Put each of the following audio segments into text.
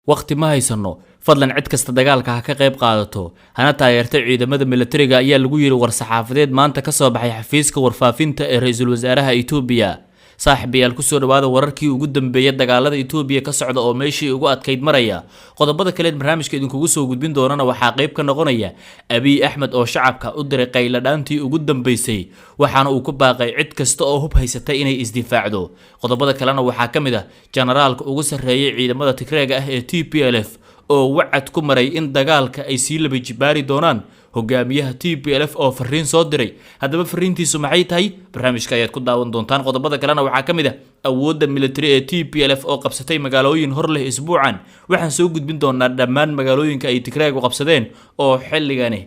Waqti ma haysano, fadlan cid kasta dagaalka ha ka qayb qaadato, hana taageerta ciidamada militariga, ayaa lagu yiri war-saxaafadeed maanta ka soo baxay xafiiska warfaafinta ee ra-iisul wasaaraha Itoobiya. Saaxiibayaal, kusoo dhawaada wararkii ugu dambeeyay dagaalada Itoobiya ka socda oo meeshii ugu adkayd maraya. Qodobada kale barnaamijka idinkugu soo gudbin doonana waxaa qayb ka noqonaya Abiy Axmed oo shacabka u diray qayladhaantii ugu dambeysay, waxaana uu ku baaqay cid kasta oo hub haysatay inay isdifaacdo. Qodobada kalena waxaa ka mid ah generaalka ugu sarreeyay ciidamada Tigreega ah ee TPLF oo wacad ku maray in dagaalka ay sii laba jibaari doonaan. Hogaamiyaha TPLF oo fariin soo diray, haddaba fariintiisu maxay tahay? Barnaamijka ayaad ku daawan doontaan. Qodobada kalena waxaa ka mid ah awoodda military ee TPLF oo qabsatay magaalooyin hor leh isbuucan. Waxaan soo gudbin doonaa dhammaan magaalooyinka ay Tigreegu qabsadeen oo xilligani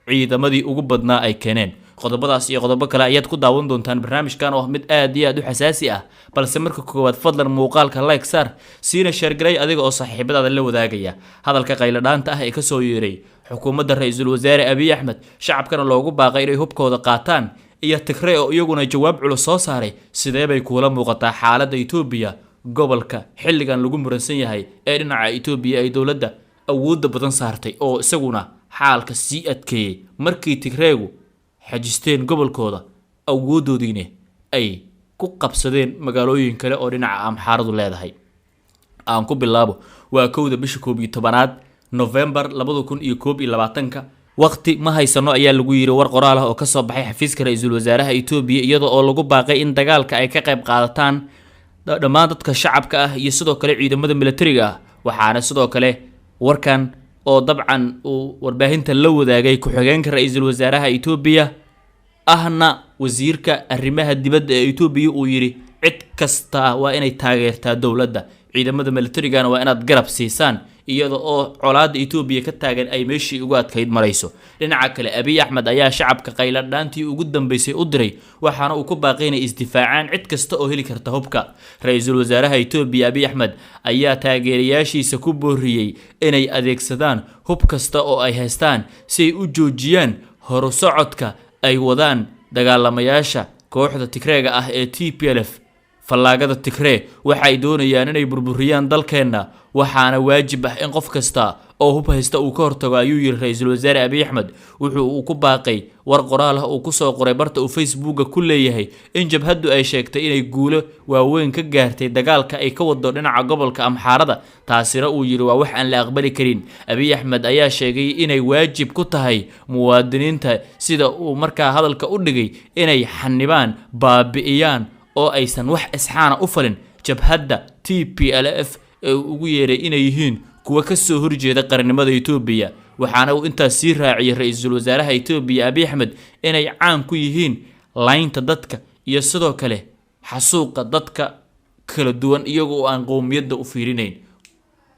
ciidamadii ugu badnaa ay keeneen. Qodobadaas iyo qodobo kale ayaad ku daawan doontaan barnaamijkan oo ah mid aad iyo aad u xasaasi ah. Balse marka koowaad, fadlan muuqaalka like saar, siina share garay adiga oo saaxiibadaada la wadaagaya. Hadalka qayladhaanta ah ee kasoo yeeray xukuumadda ra-iisul wasaare Abiy Axmed, shacabkana loogu baaqay inay hubkooda qaataan, iyo Tigree oo iyaguna jawaab culus soo saaray, sidee bay kuula muuqataa xaaladda Itoobiya, gobolka xilligan lagu muransan yahay ee dhinaca Itoobiya ay dowladda awoodda badan saartay oo isaguna xaalka sii adkeeyey markii Tigreegu xajisteen gobolkooda, awooddoodiina ay ku qabsadeen magaalooyin kale oo dhinaca Amxaaradu leedahay? Aan ku bilaabo, waa 1-da bisha 11aad, November 2021-ka. Waqti ma haysano, ayaa lagu yiri war qoraal ah oo kasoo baxay xafiiska ra-iisul wasaaraha Itoobiya, iyada oo lagu baaqay in dagaalka ay ka qayb qaadataan dhammaan dadka shacabka ah iyo sidoo kale ciidamada militariga ah. Waxaana sidoo kale warkan oo dabcan uu warbaahinta la wadaagay ku-xigeenka ra-iisul wasaaraha Itoobiya ahna wasiirka arrimaha dibadda ee Itoobiya uu yidhi: cid kasta waa inay taageertaa dowladda, ciidamada militarigana waa inaad garab siisaan, iyada oo colaadda Itoobiya ka taagan ay meeshii ugu adkayd marayso. Dhinaca kale, Abiy Axmed ayaa shacabka qayladhaantii ugu dambeysay u diray, waxaana uu ku baaqay inay isdifaacaan cid kasta oo heli karta hubka. Ra-iisul wasaaraha Itoobiya Abiy Axmed ayaa taageerayaashiisa ku booriyey inay adeegsadaan hub kasta oo ay haystaan si ay u joojiyaan horusocodka ay wadaan dagaalamayaasha kooxda Tigreega ah ee TPLF. Fallaagada Tigree waxay doonayaan inay burburiyaan dalkeenna, waxaana waajib ah in qof kasta oo hub haysta uu ka hortago, ayuu yiri ra-iisul wasaare Abiy Axmed. Wuxuu uu ku baaqay war qoraal ah uu kusoo qoray barta uu Facebooka ku leeyahay in jabhaddu ay sheegtay inay guulo waaweyn ka gaartay dagaalka ay ka wado dhinaca gobolka Amxaarada, taasina uu yiri waa wax aan la aqbali karin. Abiy Axmed ayaa sheegay inay waajib ku tahay muwaadiniinta, sida uu markaa hadalka u dhigay, inay xanibaan, baabi'iyaan oo aysan wax isxaana u falin jabhadda TPLF ee uu ugu yeeray inay yihiin kuwa kasoo horjeeda qarannimada Itoobiya. Waxaana uu intaas sii raaciyay ra-iisul wasaaraha Itoobiya Abiy Axmed inay caan ku yihiin laynta dadka iyo sidoo kale xasuuqa dadka kala duwan, iyaga oo aan qowmiyadda u fiirinayn.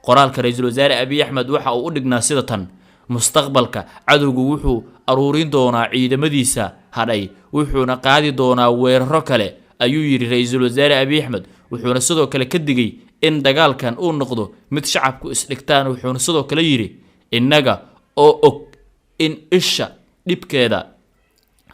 Qoraalka ra-iisul wasaare Abiy Axmed waxa uu u dhignaa sida tan: mustaqbalka cadowgu wuxuu aruurin doonaa ciidamadiisa hadhay, wuxuuna qaadi doonaa weeraro kale, ayuu yidhi ra-iisul wasaare Abiy Axmed. Wuxuuna sidoo kale ka digay in dagaalkan uu noqdo mid shacabku isdhigtaan. Wuxuuna sidoo kale yidhi: innaga oo og in isha dhibkeeda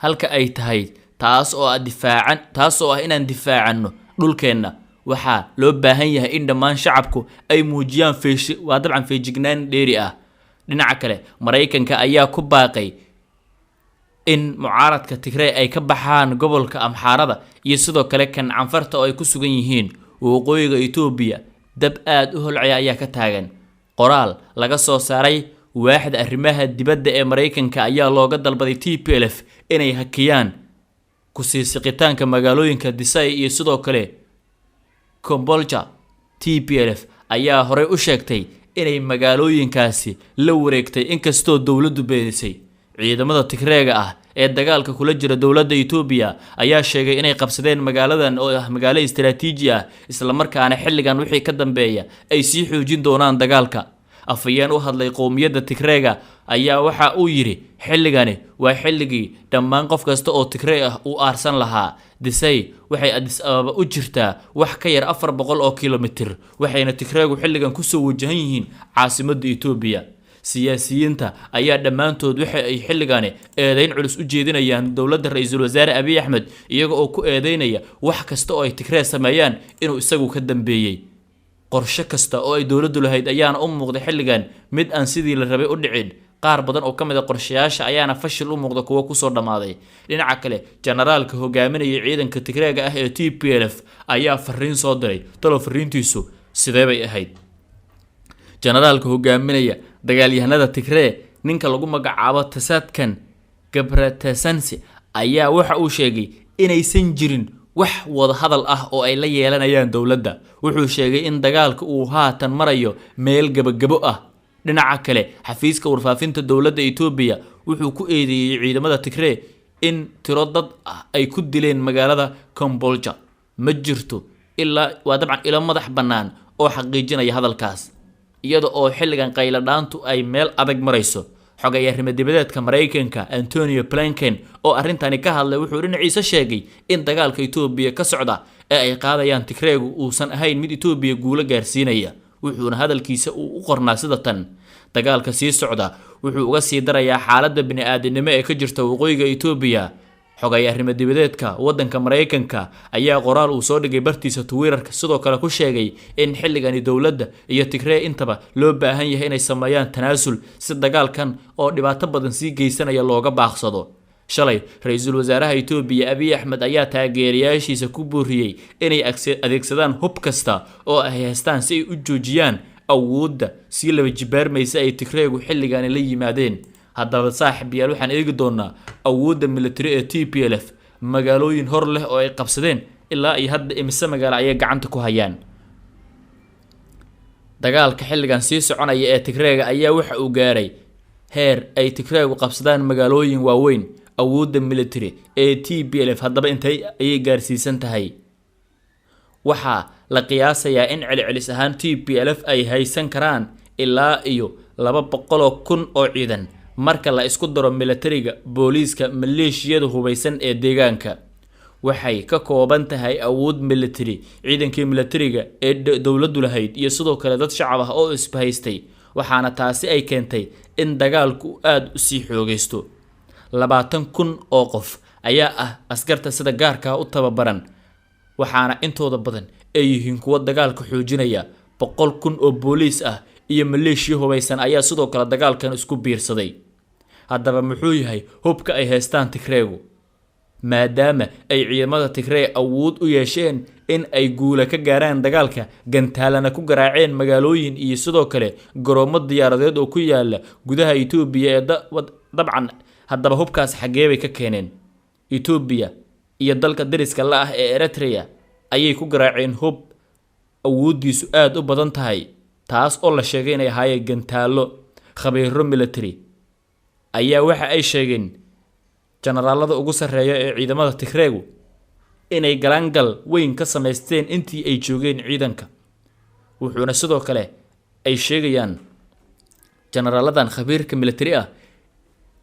halka ay tahay, taas oo ah difaacan, taas oo ah inaan difaacanno dhulkeenna, waxaa loo baahan yahay in dhammaan shacabku ay muujiyaan feeshi waa dabcan feejignaan dheeri ah. Dhinaca kale, Maraykanka ayaa ku baaqay in mucaaradka Tigree ay ka baxaan gobolka Amxaarada iyo sidoo kale kan Canfarta oo ay ku sugan yihiin. Waqooyiga Itoobiya dab aada u holcaya ayaa ka taagan. Qoraal laga soo saaray waaxda arrimaha dibadda ee Maraykanka ayaa looga dalbaday TPLF inay hakiyaan kusii siqitaanka magaalooyinka Dessie iyo sidoo kale Kombolcha. TPLF ayaa horey u sheegtay inay magaalooyinkaasi la wareegtay, inkastoo dowladdu beenisay. Ciidamada Tigreega ah ee dagaalka kula jira dowladda Itoobiya ayaa sheegay inay qabsadeen magaaladan oo ah magaalo istaraatiiji ah, islamarkaana xilligan wixii ka dambeeya ay sii xoojin doonaan dagaalka. Afhayeen u hadlay qowmiyadda Tigreega ayaa waxa uu yidhi: xilligani waa xilligii dhammaan qof kasta oo Tigree ah uu aarsan lahaa. Dessie waxay Addis Ababa u jirtaa wax ka yar 400 oo kilomitir, waxayna Tigreegu xilligan kusoo wajahan yihiin caasimadda Itoobiya. Siyaasiyiinta ayaa dhammaantood waxa ay xilligani eedeyn culus u jeedinayaan dowladda ra-iisul wasaare Abiy Axmed, iyaga oo ku eedeynaya wax kasta oo ay Tigree sameeyaan inuu isagu ka dambeeyey. Qorshe kasta oo ay dowladdu lahayd ayaana u muuqday xilligan mid aan sidii la rabay u dhicin. Qaar badan oo ka mid a qorshayaasha ayaana fashil u muuqda kuwo kusoo dhammaaday. Dhinaca kale, generaalka hogaaminaya ciidanka Tigreega ah ee TPLF ayaa fariin soo diray. Talo fariintiisu sidee bay ahayd? Generaalka hogaaminaya dagaalyahanada Tigree, ninka lagu magacaabo Tasadkan Gabratesansi, ayaa waxa uu sheegay inaysan jirin wax wada hadal ah oo ay la yeelanayaan dowladda. Wuxuu sheegay in dagaalka uu haatan marayo meel gabagabo ah. Dhinaca kale, xafiiska warfaafinta dowladda Itoobiya wuxuu ku eedeeyey ciidamada Tigree in tiro dad ah ay ku dileen magaalada Kombolja. Ma jirto ilaa waa dabcan ilo madax bannaan oo xaqiijinaya hadalkaas, iyada oo xilligan qayladhaantu ay meel adag marayso. Xogaye arrimo-dibadeedka Maraykanka Antonio Blinken oo arrintani ka hadlay wuxuu dhinaciisa sheegay in dagaalka Itoobiya ka socda ee ay qaadayaan Tigreegu uusan ahayn mid Itoobiya guulo gaarsiinaya. Wuxuuna hadalkiisa uu u qornaa sida tan: dagaalka sii socda wuxuu uga sii darayaa xaaladda bini-aadinimo ee ka jirta waqooyiga Itoobiya. Xogaye arrimo-dibadeedka waddanka Maraykanka ayaa qoraal uu soo dhigay bartiisa Twitterka sidoo kale ku sheegay in xilligani dowladda iyo Tigree intaba loo baahan yahay inay sameeyaan tanaasul si dagaalkan oo dhibaato badan sii geysanaya looga baaqsado. Shalay, ra-iisul wasaaraha Itoobiya Abiy Axmed ayaa taageerayaashiisa ku booriyey inay adeegsadaan hub kasta oo ay haystaan si ay u joojiyaan awoodda sii laba jibaarmaysa ay Tigreegu xilligani la yimaadeen. Haddaba saaxiibayaal, waxaan eegi doonaa awoodda military ee TPLF, magaalooyin hor leh oo ay qabsadeen, ilaa iyo hadda imise magaalo ayay gacanta ku hayaan. Dagaalka xilligan sii soconaya ee Tigreega ayaa waxa uu gaaray heer ay Tigreegu qabsadaan magaalooyin waaweyn. Awoodda military ee TPLF haddaba intay ayay gaarsiisan tahay? Waxaa la qiyaasayaa in celcelis ahaan TPLF ay haysan karaan ilaa iyo 200,000 oo ciidan marka la isku daro militariga, booliiska, maleeshiyada hubaysan ee deegaanka. Waxay ka kooban tahay awood military ciidankii militariga ee dowladdu lahayd iyo sidoo kale dad shacab ah oo isbahaystay, waxaana taasi ay keentay in dagaalku aada u sii xoogaysto. 20,000 oo qof ayaa ah askarta sida gaarka u tababaran, waxaana intooda badan ay yihiin kuwo dagaalka xoojinaya. 100,000 oo booliis ah iyo maleeshiya hubaysan ayaa sidoo kale dagaalkan isku biirsaday. Haddaba muxuu yahay hubka ay haystaan Tigreegu, maadaama ay ciidamada Tigree awood u yeesheen in ay guula ka gaaraan dagaalka, gantaalana ku garaaceen magaalooyin iyo sidoo kale garoomo diyaaradeed oo ku yaala gudaha Itoobiya ee dabcan? Haddaba hubkaas xaggee bay ka keeneen? Itoobiya iyo dalka dariska la ah ee Eritrea ayay ku garaaceen hub awooddiisu aada u badan tahay, taas oo la sheegay inay ahaayeen gantaallo. Khabiiro military ayaa waxa ay sheegeen generaalada ugu sarreeya ee ciidamada Tigreegu inay galaangal weyn ka samaysteen intii ay joogeen ciidanka. Wuxuuna sidoo kale ay sheegayaan generaaladan khabiirka military ah,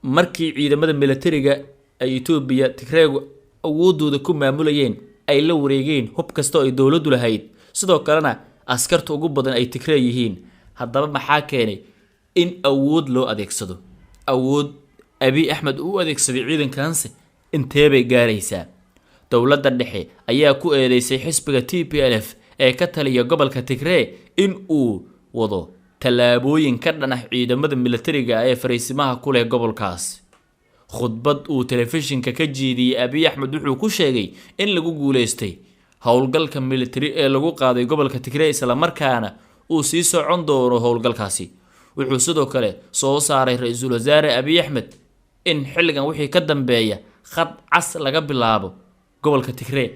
markii ciidamada militariga ay Itoobiya Tigreegu awoodooda ku maamulayeen, ay la wareegeen hub kasta oo ay dowladdu lahayd, sidoo kalena askarta ugu badan ay Tigree yihiin. Haddaba maxaa keenay in awood loo adeegsado? Awood Abiy Axmed uu u adeegsaday ciidankanse intee bay gaaraysaa? Dowladda dhexe ayaa ku eedeysay xisbiga TPLF ee ka taliya gobolka Tigree in uu wado tallaabooyin ka dhan ah ciidamada militariga ee fariisimaha ku leh gobolkaas. Khudbad uu telefishinka ka jeediyey Abiy Axmed wuxuu ku sheegay in lagu guuleystay howlgalka militari ee lagu qaaday gobolka Tigree, islamarkaana uu sii socon doono howlgalkaasi. Wuxuu sidoo kale soo saaray ra-iisul wasaare Abiy Axmed in xilligan wixii ka dambeeya khad cas laga bilaabo gobolka Tigree,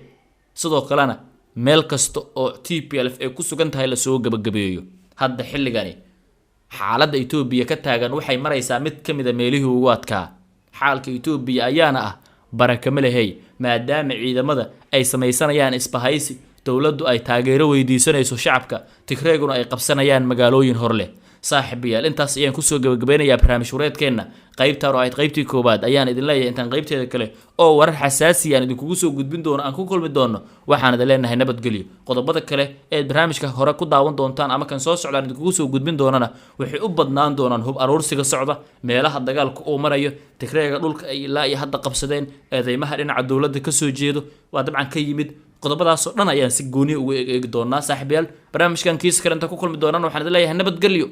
sidoo kalena meel kasta oo TPLF ay ku sugan tahay lasoo gabagabeeyo. Hadda xilligani xaaladda Itoobiya ka taagan waxay maraysaa mid ka mid a meelihii ugu adkaa. Xaalka Itoobiya ayaana ah barakama lehey, maadaama ciidamada ay samaysanayaan isbahaysi, dowladdu ay taageero weydiisanayso shacabka, Tigreeguna ay qabsanayaan magaalooyin hor leh. Saaxiibayaal, intaas ayaan kusoo gabagabeynayaa barnaamij wareedkeenna. Qaybtaan oo ahayd qaybtii koowaad ayaan idin leeyahay, intaan qaybteeda kale oo warar xasaasi aan idinkugu soo gudbin doono aan ku kulmi doono, waxaan idin leenahay nabadgelyo. Qodobada kale eed barnaamijka hore ku daawan doontaan ama kan soo socdaan idinkugu soo gudbin doonana waxay u badnaan doonaan hub aruursiga socda, meelaha dagaalka uu marayo, Tigreega dhulka ay ilaa iyo hadda qabsadeen, eedeymaha dhinaca dowladda kasoo jeedo waa dabcan ka yimid. Qodobadaasoo dhan ayaan si gooniya ugu eegi doonaa. Saaxiibayaal, barnaamijkan kiisa kalenta ku kulmi doonaan, waxaan idin leeyahay nabadgelyo.